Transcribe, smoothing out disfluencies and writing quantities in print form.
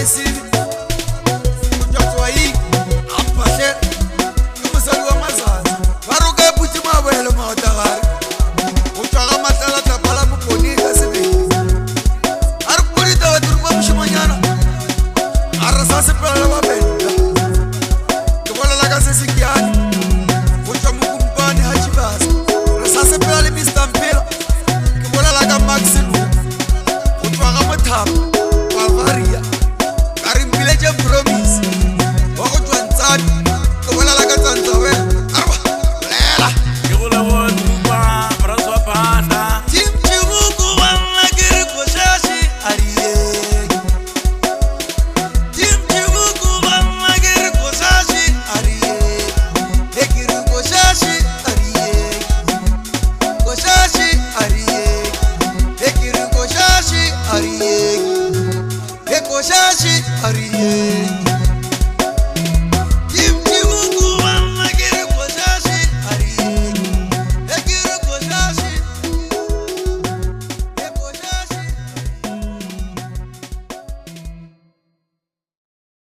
Raisibe go tšwa Tswaing ga Mphahlele ke mosadi wa Mazatsa. Ba re o ka putse maboele maotagare go tšwa ga Matlalatlapa la Mokone ka sebele. A re ko ditaba di rupa mošemanyana a re sa sepela le Bapenta. Ke bolela ka se sekiane go tšwa Mokumpane ga Tšibasa. Re sa sepela le Mister Mphela. Ke bolela ka Max Noka go tšwa ga Mothapa Bavaria. Ka re mpiletše Promise.